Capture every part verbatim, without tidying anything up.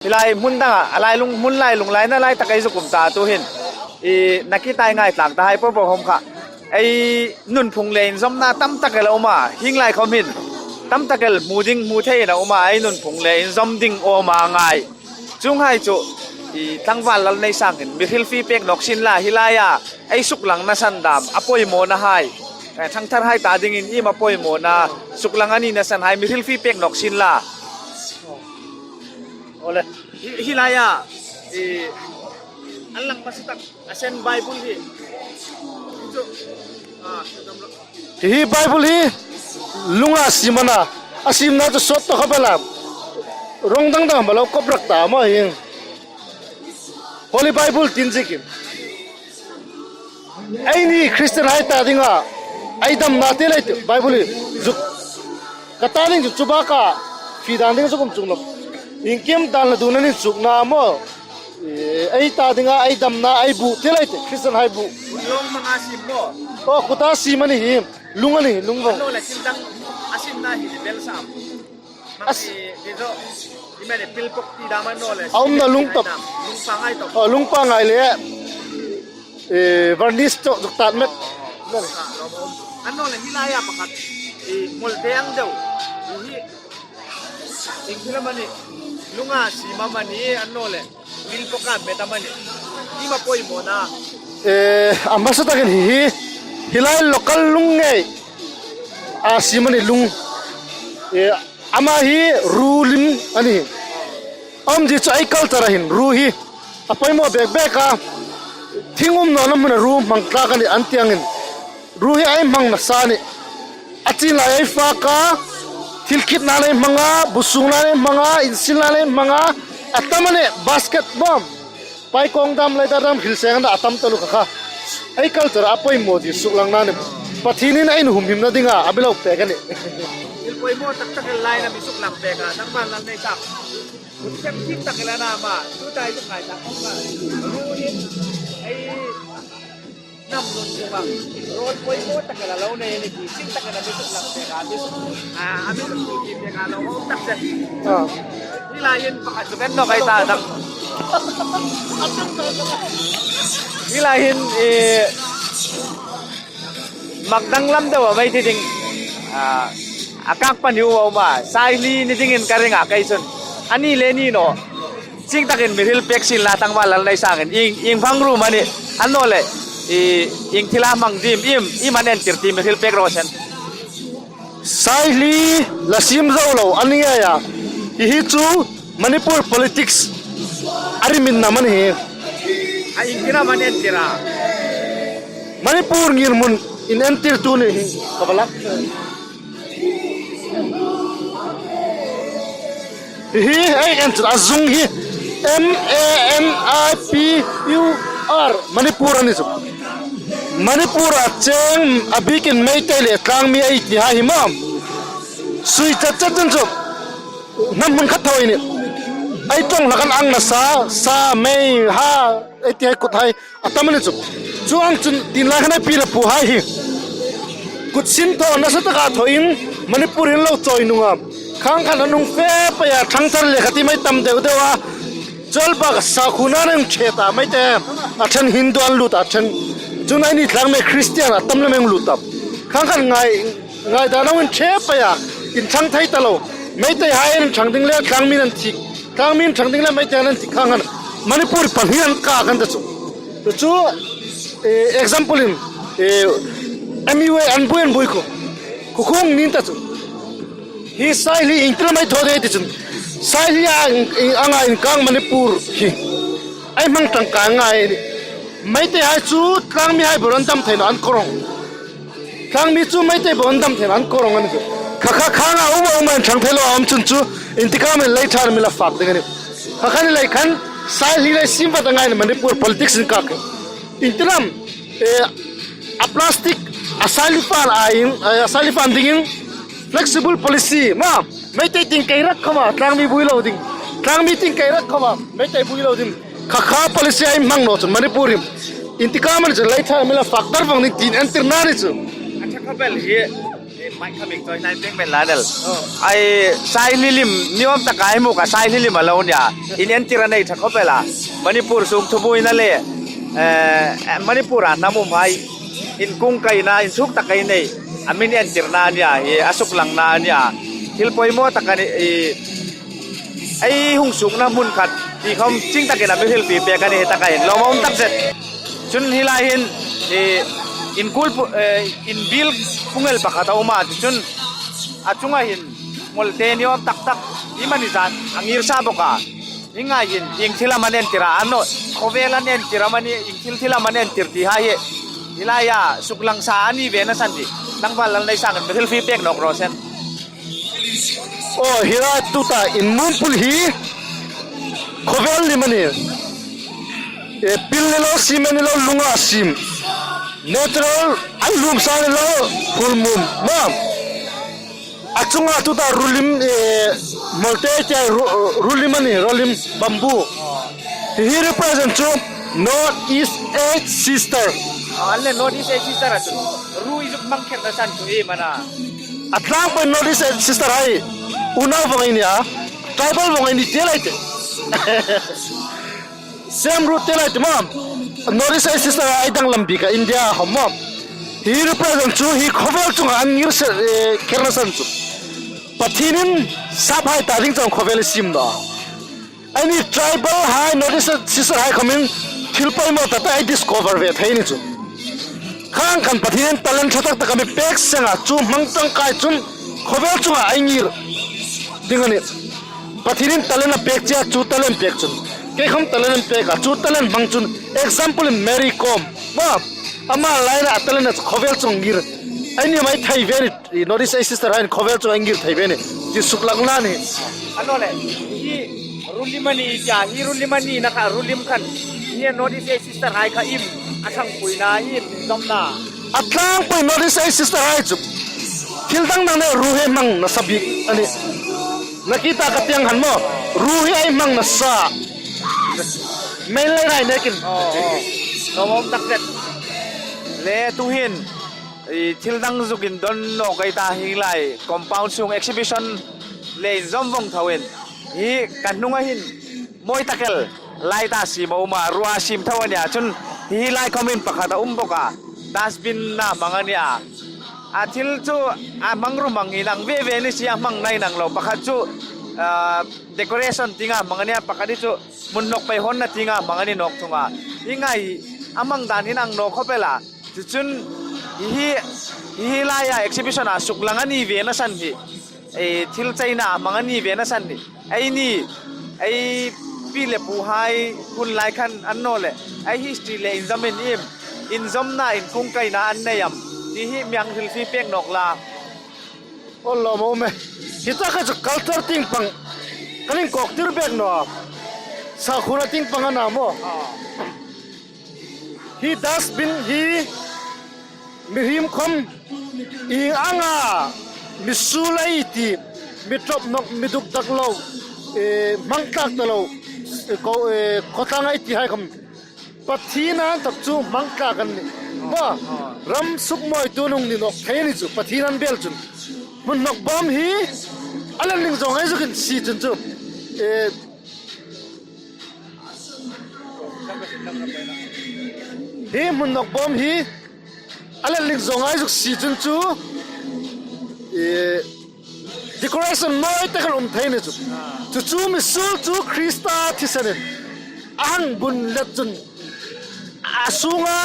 Hi lai hmun danga, a lailung, hmun lailung laina lai tak ei zuk um ta tu hin. I, nakie ei ngaithlak ta hai po po khom kha. Ei nunphung le inzawmna tam tak el a um a, hieng lai khom hin. Tam tak el hmu ding hmu thei in a um a, ei nunphung le inzawm ding awm a ngai. Chuonghai chu, i, tlangval Lalneisang hin, mi hrilfie pek nawk sien la, hi laia, ei suklangna san dam, a poimawna hai. Eh, thangthar hai ta dingin iem a poimawna, suklang a nina san hai, mi hrilfie pek nawk sien la. Ole. Hi, hi laia, i, a lang hmasa tak, a sen Bible hi. Chu, a, Hi, hi Bible hi lunga siem a na, a siemna chu sawt tawk a bela. Rawng dang dang a lo kop rak ta maw hi. Holy Bible tin zikin. Eini Christian hai ta dinga, ei damna ti lei ti, Bible hi zuk. Ka ta ding chu chu baka, fie dan ding chu kum chung lo. Iengkim dan la dun a ni chukna maw. Eh, ei ta dinga, ei damna, ei bu, ti lei ti, Christian hai bu. Lung hmanga siem maw. Oh, kuta siem a ni hi, lung a ni, lung vawng. Naw le thil dang a siemna hi ti bel sam. As- Ti, ti zo, i mani pilpok ti dam a naw le. A umna lung tawp. Lung pangngai tawp. Oh, lung pangngai le. Eh, varnish chu zuk tat met. A naw le hi laia pakhat. I, mol te ang deu. Hi. Ieng thil am a ni, lunga siem am a ni, a naw le, pilpoka met am a ni. Iem a poimawna. Eh, a hmasa takin hi, hi, hi lai local lung ngei. A siem a ni lung. Eh, ama hi ru lim a ni. Umzie chu ei culture-a hin, ru hi. A poimaw bek bek a. Thing um nawna hmuna ru hmang tlak a ni an ti angin. Ru hi ei hmang nasa a nih. A chin lai ei fak a, thil khitna lei hmang a, bu sung lai lei hmang a, insil lai lei hmang a, a tam a nih, basket bomb. Paikawng dam, laidar dam, hrilseng a tam taluo kha kha. Ei culture a poimaw ti suklangna a nih. Pathienin ei nuhmehna dinga, a mi lo pek a nih. Thil poimaw tak tak el laia mi suklang pek a, tlangval Lalneisang. Sem kim tak el a na ma, tu tai tu kai tak kha. Ru hin, ei Hnam nun chunga role poimaw tak el a lo nei a ni ti, chin tak el a mi suklang pek a, mi suk, a, a mi suk ti pek a lo hawm tak che. Ah. Hi lai hin pakhat chu kan nawk ei ta tak. Hi lai hin, eh, mak danglam deu a mei ti ding. Ah, a kak pahni a um a, Saihli ni dingin ka ring a kei chun. A ni le ni naw. Ching takin mi hril pek sien la tlangval Lalneisangin ieng, ieng hmang ru am a ni, a naw le, i, ieng thila hmang ding, iem, iem an entir ti mi hril pek raw se. Saihli la siem zo lo a ni ngei a. Hi hi chu Manipur politics a riminna am a ni hi. A ieng thila am an entir a. Manipur ngirhmun inentirtu ni hi. Ka bala. Hi, hi, ei en chu a zung hi. M A N I P U R, Manipur a ni chu. Manipur-a cheng a bikin Meitei le tlangmi ei ti hai hi maw. Sui chat chat dun chu. Hnam hmun khat thaw ei ni. Ei ṭawng hlak an ang nasa, sa, mei, ha, ei ti hai kut hai. A tam a ni chu. Chuong chun tin lai khan ei pi le pu hai hi. Kut sin thaw nasa taka thawin Manipur-in lo chawi nung a. Khang khan a nung fe pei a, thangthar le kha ti mei tam deu deu a. Chawlbak sakhuona an che ta mei te. A ṭhen Hindu an lut a ṭhen. Chun eini tlangmi Christian a tam le mei lut ta. Khang khan ngai, ngai da nung in che pei a. In thang thei ta lo. Meitei hai in thang ding le tlangmi an thik. Tlangmi an thang ding le Meitei an thik khang khan. Manipur pahni an kah khan ta chu. Chu chu, eh, example in, eh, M U A an buoi an buoi kha. Khukhung ning ta chu. Hi Saihli ieng tira mei thaw de ti chun. Saihli a, a nga inkang Manipur hi. Ei hmang tangka ngai ni. Meitei hai chu tlangmi hai boran dam thei naw an ko rong. Tlangmi chu Meitei boran dam thei naw an ko rong a ni chu. Kha kha khang a um a um an thang thei lo a um chun chu. Intikam in lei ṭha mi la fak ding a ni. Kha khan lei khan Saihli lei siem vat a ngai ni Manipur politics in kak. Intiram, eh, a plastic, a Saihli fan a in, eh, a Saihli fan dingin flexible policy, ma, Meitei tieng kei rak khawma, tlangmi buoi lo ding. Tlangmi tieng kei rak khawma, Meitei buoi lo ding. Kha kha policy ei hmang naw chun Manipur-in. Intikam an chu lei ṭha mi la fak dar vawng ding tiin entirna ni chu. A ṭha kha bel hi. Mai kha mi choi nai peng men la del. Ai, Saihlilim, ni awm taka ei hmu kha Saihlilim a lo nia. In entir a nei ṭha khawp el a. Manipur sung thubuoina le, eh, Manipur-a hnam umhai inkungkaina, insuk tak ei nei. A min entirna a nia, hi a suklangna a nia. Thil poimaw tak a ni, i, ei hung sukna hmun khat ti khawm chieng takin a mi hrilfie pek a ni hi taka hin. Lawmum tak zet. Chun hi lai hin, i, in kul pu-, eh, in biel pung el pakhat a um a, chun a chunga hin ngol te ni awm tak tak, i mani zan a ngir sa bawk a. Hi ngai hin, ieng thil am an entir a, a naw, khawvel an entir am a ni, ieng thil thil am an entir ti hai hi. Hi laia suklang sa a ni ve nasan hi. Tlangval Lalneisangin mi hrilfie pek nawk raw se. Aw, hi lai tuta in mumpul hi khawvel lim a ni. E, pil ni lo, cement ni lo, lunga siem. Natural, an lum sa ni lo, hulmum. Ma. A chunga tuta rulim, eh, mawl te te ru-, rulim a ni, rulim bamboo. Hi hi represent chu North East Eight Sister. Ah, le North East Eight Sister a chu. Ru i zuk hmang kher nasan chu iem a na. A tlangpui North East Eight Sister hai. Unau vawng ei nia. Tribal vawng ei ni te lai te. Same root te lai te ma. North East Eight Sister ei danglam bik a India khawm ma. Hi represent chu hi khawvel chunga an ngir se, eh, kher nasan chu. Pathienin sap hai ta ding chun khawvel siem naw. Eini tribal hai, North East Sister hai khawmin thil poimaw tak tak ei discover ve thei ni chu. Khang khan Pathienin talent ṭha tak tak a mi pek seng a, chu hmang ṭangkai chun khawvel chunga ei ngir ding a nih. Pathienin talent a pek che a, chu talent pek chun. Kei khawm talent an pek a, chu talent hmang chun. Example in Mary Kom. Ma, ama laia a talent a chu khawvel chunga ngir. Eini mai thei ve ni, i North East Eight Sister hai khawvel chunga ngir thei ve ni. Ti suklangna a nih. A naw le, hi rulim a ni tia, hi rulim a ni na kha, rulim khan. Hi North East Eight Sister hai kha iem, a ṭhangpuina iem, dawmna. A tlangpui North East Eight Sister hai chu. Thil dang dang le ru hi hmang nasa bik a nih. Nakie ta ka ti ang khan maw, ru hi ei hmang nasa. Main line hai nekin. Oh, oh. Lawmum tak zet. Le tuhin, i thil dang zuk indon nawk ei ta hi lai, compound sung exhibition le inzawm vawng tho in. Hi kan hnunga hin mawi tak el lai ta siem a um a, rua siem tho a nia, chun hi lai khawmin pakhat a um bawk a, dustbin-a hmang a nia. A thil chu a hmangruo hmang inang ve ve ni si a, hmangna inang lo. Pakhat chu, ah, decoration tienga hmang a nia, pakhat hi chu hmun hnawk pei hawnna tienga hmang a ni nawk thung a. Hi ngai a hmang dan inang naw khawp el a. Chu chun hi, hi laia exhibition-a suklang a ni ve nasan hi. Ei thil cheina a hmang a ni ve nasan hi. Eini, ei pi le puhai hun lai khan an naw le, ei history le inzawmin iem, inzawmna inkungkaina an nei am ti hi mi hang hrilfie pek nawk la. Aw lawmum e. Hi taka chu culture tieng pang kan inkawktir bek naw a. Sakhuona tieng pang a na maw. Ah. Hi dustbin hi mihriem khawm ieng anga mi suol ei ti, mi ṭawp nawk, mi dukdak lo, eh, hmang tlak ta lo, eh, ko, eh, khawtlang ei ti hai khawm. Pathien an tak chu hmang tlak an nih. Maw, ram sukmawitu an hung ni nawk thei ni chu, Pathien an bel chun. Hmun hnawk bawm hi a lien ling zawng ei zuk insie chun chu. Eh, Hi hmun hnawk bawm hi a lien ling zawng ei zuk sie chun chu, eh, decoration mawi tak an um thei ni chu. Chu chu mi suol chu Krista thisenin a hang bun let chun a sunga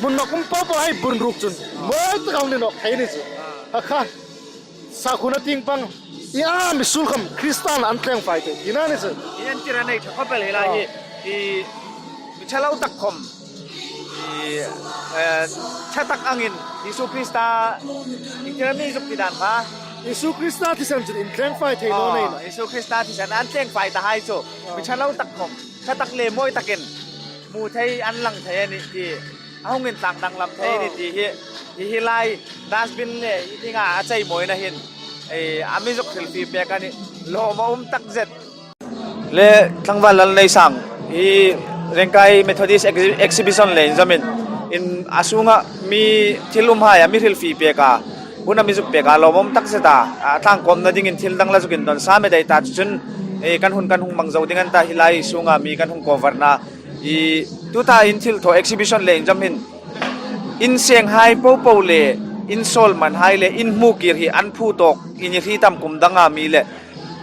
hmun hnawk um po po hai bun ruk chun mawi tak a hung ni nawk thei ni chu. Ha kha. Sakhuona tieng pang. Ia, mi suol khawm Krista'n an tlengfai thei. Tina ni chu. I entir a nei ṭha khawp el hi lai hi. I mi ṭha lo tak khawm. I, eh, ṭha tak angin Isu Krista, iengtin am i zuk ti dan kha. Isu Krista thisen chun intlengfai thei naw nei. Aw, Isu Krista thisen an tlengfai ta hai chu. Mi ṭha lo tak khawm. Ṭha tak le mawi takin hmu thei, an lang thei a nih ti. A hung intlak danglam thei ni ti hi, hi, hi lai dustbin le hi tienga a chei mawina hin, eh, a mi zuk hrilfie pek a nih, lawm a um tak zet. Le tlangval Lalneisang, hi Rengkai Methodist Ex-, Exhibition le inzawmin, in a sunga mi thil umhai a mi hrilfie pek a, Hun a mi zuk pek a lawmum tak zet a, a tlangkawmna dingin thil dang la zuk indon sa met ei ta chu chun, e, kan hun kan hung hmang zo ding a ni ta, hi lai sunga mi kan hung cover na. I, tuta in thil thaw exhibition le inzawm hin, in senghai popo le, in sawlmanhai le, in hmu kir hi an phu tawk, in i hri tam kum danga mi le,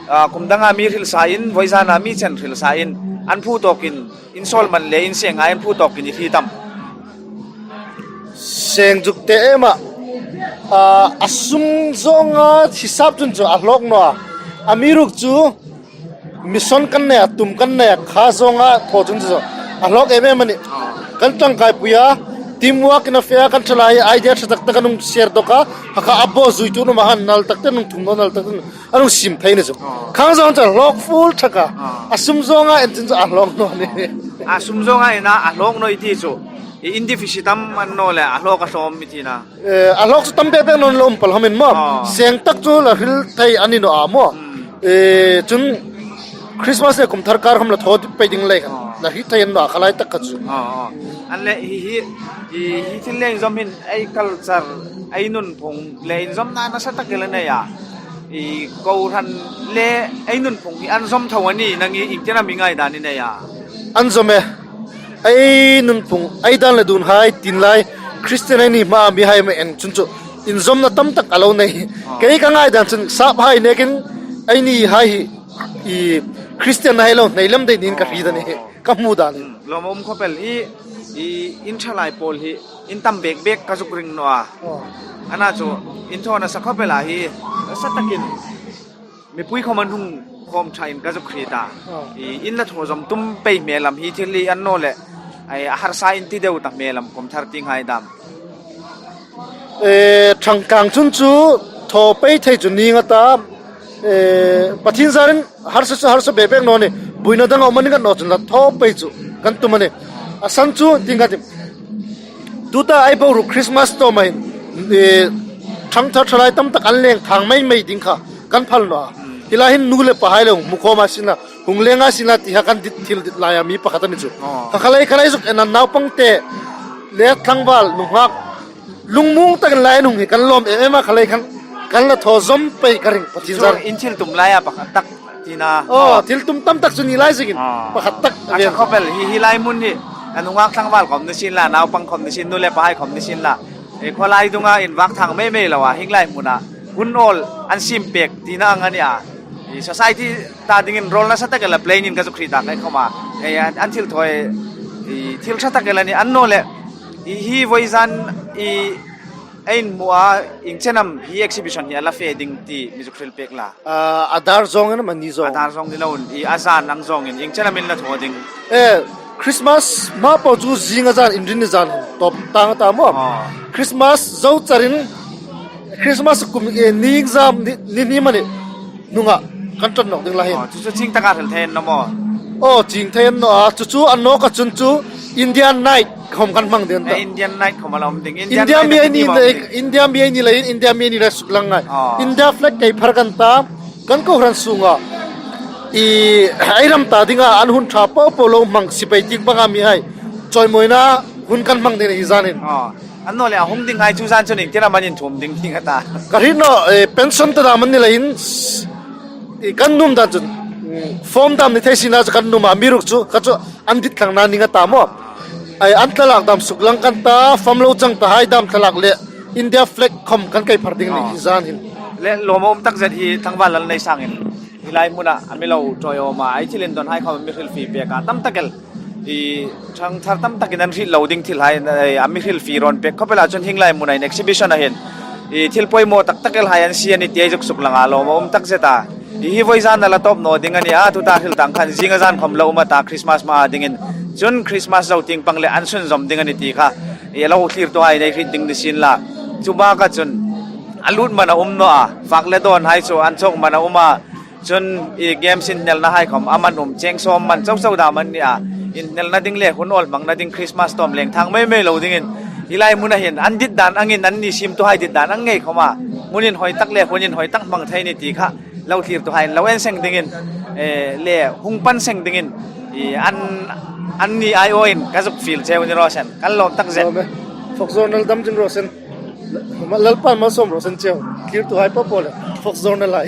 a, kum danga mi hril sa in, vawizana mi chen hril sa in, an phu tawkin, in sawlman le, in senghai an phu tawkin i hri tam. Seng zuk te ema. A, a sum zonga hisap chun chu a hlawk naw a. Amiruokchu mission kan nei a, tum kan nei a, kha zonga thaw chun chu a hlawk em em a nih. Kan tangkaipui a, teamwork-in a fe a, kan thalai idea ṭha tak tak kan hung share dawk a, ha kha a bo zui tu nu ma han nal tak te nung thum naw nal tak te nung a hung sim thei ni chu. Khang zong chu a hlawk full thak a. A sum zonga en chun chu a hlawk naw a nih. A sum zonga en a, a hlawk naw i ti chu. I in deficit am a ni naw le, a hlawk a hlawm i ti na. Eh, a hlawk chu tam pek pek naw ni lo um pal hawm in maw. Seng tak chu la hril thei a ni naw a maw. Eh, chun Christmas le kum thar kar khawm la thaw pei ding lei khan. La hriet thei a ni naw a kha lai tak kha chu. An le hi hi, hi, hi thil le inzawm hin ei culture, ei nunphung le inzawmna nasa tak el a nei a. I kohran le ei nunphung hi an zawm tho a ni, nang i ieng tin am i ngai dan i nei a. An zawm e. Ei nunphung, ei dan le dunhai tin lai, Christian ei ni hmaa mihai ma en chun chu inzawmna tam tak a lo nei. Kei ka ngai dan chun saphai nekin ei nihai hi, i Christian hai lo nei lem dei niin ka hriet a nih, ka hmu dan. Lawm a um khawp el i, i in thalai pawl hi in tam bek bek ka zuk ring naw a. Ana chu in thaw nasa khawp el a hi, nasa takin mipui khawm an hung khawm ṭha in ka zuk hriet a. I in la thaw zawm tum pei hmel am hi thil hi a ni naw le, ai, a harsa in ti deu ta hmel am kum thar tieng hai dam. Eh, ṭhangkang chun chu thaw pei thei chu ning a ta, eh, Pathien zarin harsa chu harsa bek bek naw ni, buoina dang a um a ni ngat naw chun la thaw pei chu kan tum a nih. A san chu tieng ka ti. Tuta ei boruok Christmas tawma hin, eh, ṭhangthar thalai tam tak an leng thang mei mei ding kha kan phal naw a. Hi lai hin nu le pahai lo hung hmu khawma sin la, hung lenga sin la ti ha kan dit thil dit laia mi pakhat a ni chu. Kha kha lei kha lei zuk en a naupang te le tlangval nunghak lungmuong takin lai an hung hi kan lawm em em a kha lei khan kan la thaw zawm pei ka ring Pathien zar. In thil tum laia pakhat tak tina. Aw, thil tum tam tak chu ni lai zikin pakhat tak a ṭha khawp el hi, hi lai hmun hi. A nunghak tlangval khawm ni sin la, naupang khawm ni sin, nu le pahai khawm ni sin la. E, khawlai dunga invak thang mei mei lo a, hieng lai hmuna hun awl an siem pek tina ang a ni a. I society ta dingin role nasa tak el a play niin ka zuk hriet a kei khawma. E, an, an thil thaw e, i thil ṭha tak el a ni a ni naw le. I hi vawizan i ei hmu a, ieng chen am hi exhibition hi a la fe ding ti mi zuk hril pek la. Ah, a dar zawng am a ni zawng? A dar zawng ni lo, i a zan ang zawngin, ieng chen am in la thaw ding? Eh, Christmas hma po chu zing a zan, Inrinni zan tawp tang a ta maw. Christmas zo charin, Christmas kum, eh, ni zam ni, ni, ni mani hnunga kan ṭan nawk ding la hin. Aw, chu chu ching taka hril thei an naw maw? Aw, ching thei an naw a, chu chu a nawka chun chu Indian night khawm kan hmang ding ta. Eh, Indian night khawm a la um ding. Indian India night mi a ei ni ni mawng le, ding. India mi ei ni leiin, India mi ei ni le suklang ngai. Aw. India flag kei phar kan ta, kan kohran sunga. I, ei ram ta dinga an hun ṭha po po lo hmang sipai tieng panga mihai chawimawina hun kan hmang ding hi zanin. Aw. A ni naw le a hung dinghai chu zan chun ieng tin am an inthum ding ti ka ta. Ka hriet naw, eh, pension ta dam an ni leiin, i kan nuom dan chun, mm, form dam ni thei sien la chu kan nuom a, amiruokchu kha chu an dit thlangna ni nga ta maw. Ai, an thlalak dam suklang kan ta, fam lo chang tahai dam thlalak le India flag khawm kan kei phar ding ni hi zan hin. Le lawm a um tak zet hi tlangval Lalneisangin hi lai hmuna a mi lo ṭawiawm a, ei thil indonhai khawm a mi hrilfie pek a, tam tak el. I ṭhangthar tam takin an hriet lo ding thilhai, eh, a mi hrilfie rawn pek khawp el a, chun hieng lai hmuna hin exhibition-a hin, i thil poimaw tak tak elhai an sie a ni ti ei zuk suklang a, lawm a um tak zet a. I hi vawizan a la tawp naw ding a ni a, tuta hril tang khan zing a zan khawm lo um a ta, Christmas hmaa dingin. Chun Christmas zo tieng pang le an sunzawm ding a ni ti kha i lo thlirtuhai nei hriet ding ni sien la. Chu baka chun a lut man a um naw a, fak le dawnhai chu an chawk man a um a. Chun i games inhnelnahai khawm a man um, cheng sawm man chau chau dam an ni a. Inhnelna ding le hun awl hmangna ding, Christmas tawm leng thang mei mei lo dingin, hi lai hmuna hin an dit dan angin, an ni siemtuhai dit dan ang ngei khawma, hmun inhawi tak le hun inhawi tak hmang thei ni ti kha lo thlirtuhai lo en seng dingin, eh, le hung pan seng dingin, i an, an ni aiawin ka zuk fiel cheu ni raw se, kan lawm tak zet. Lawm e. Folk Journal dam ding raw se. Lalpan malsawm raw se an cheu. Thlirtuhai popo le. Fox Zone-a lai.